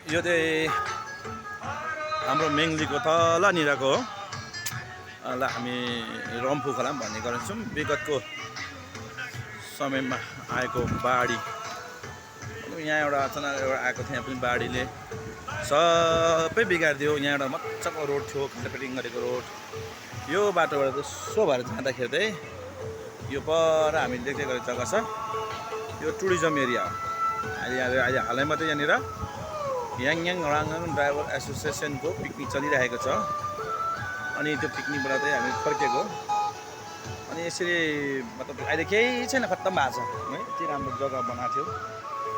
यो चाहिँ हाम्रो मेङ्लीको तलनिरको हो। ल हामी रम्फू खोला भन्ने गरेछौँ। विगतको समयमा आएको बाढी, यहाँ एउटा अचानक एउटा आएको थियो, यहाँ पनि बाढीले सबै बिगारिदियो। यहाँ एउटा मजाको रोड थियो, कार्पेटिङ गरेको रोड। यो बाटोबाट त सो भएर जाँदाखेरि चाहिँ यो पर हामीले देख्दै गरेको जग्गा छ, यो टुरिज्म एरिया हो। अहिले हालैमा चाहिँ यहाँनिर याङयाङ राङाङ ड्राइभर एसोसिएसनको पिकनिक चलिरहेको छ। अनि त्यो पिकनिकबाट चाहिँ हामी फर्केको। अनि यसरी मतलब अहिले केही छैन, खत्तम भएको छ है। यति राम्रो जग्गा बनाएको थियो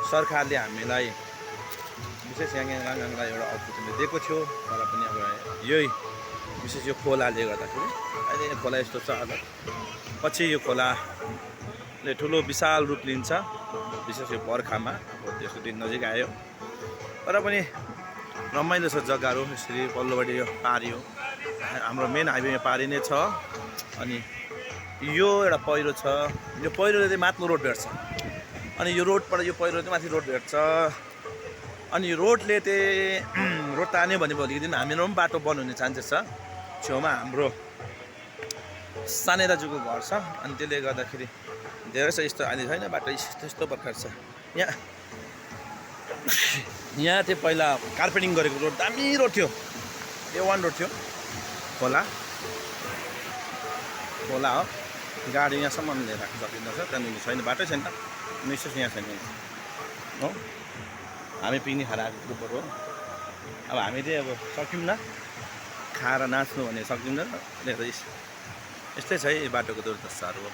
सरकारले हामीलाई, विशेष याङयाङ राङाङलाई एउटा अपर्च्युनिटी दिएको थियो। तर पनि अब यही विशेष यो खोलाले गर्दाखेरि अहिले यो खोला यस्तो छ। अब पछि यो खोलाले ठुलो विशाल रूप लिन्छ, विशेष यो बर्खामा। अब त्यसको दिन नजिक आयो, तर पनि रमाइलो छ जग्गाहरू। यसरी पल्लोपट्टि यो पारी हो, हाम्रो मेन हाइवे पारी नै छ। अनि यो एउटा पहिरो छ, यो पहिरोले चाहिँ माथिल्लो रोड भेट्छ। अनि यो रोडबाट यो पहिरो चाहिँ माथि रोड भेट्छ। अनि यो रोडले चाहिँ रोड तान्यो भने भोलिको दिन हामीहरू पनि बाटो बन्द हुने चान्सेस छ। छेउमा हाम्रो सानै दाजुको घर छ, अनि त्यसले गर्दाखेरि धेरै छ यस्तो अहिले छैन बाटो, यस्तो प्रकार छ। यहाँ थियो पहिला कार्पेटिङ गरेको रोड, दामी रोड थियो, A1 रोड थियो। खोला हो, गाडी यहाँसम्म लिएर राख्न सकिँदछ, त्यहाँदेखि छैन, बाटै छैन, विशेष यहाँ छैन हो। हामी पिकनिक खाएर आएको ग्रुपहरू हो। अब हामी चाहिँ अब सकिन्न, खाएर नाच्नु भने सकिँदैन। यस्तै छ है बाटोको दुर्दशाहरू हो।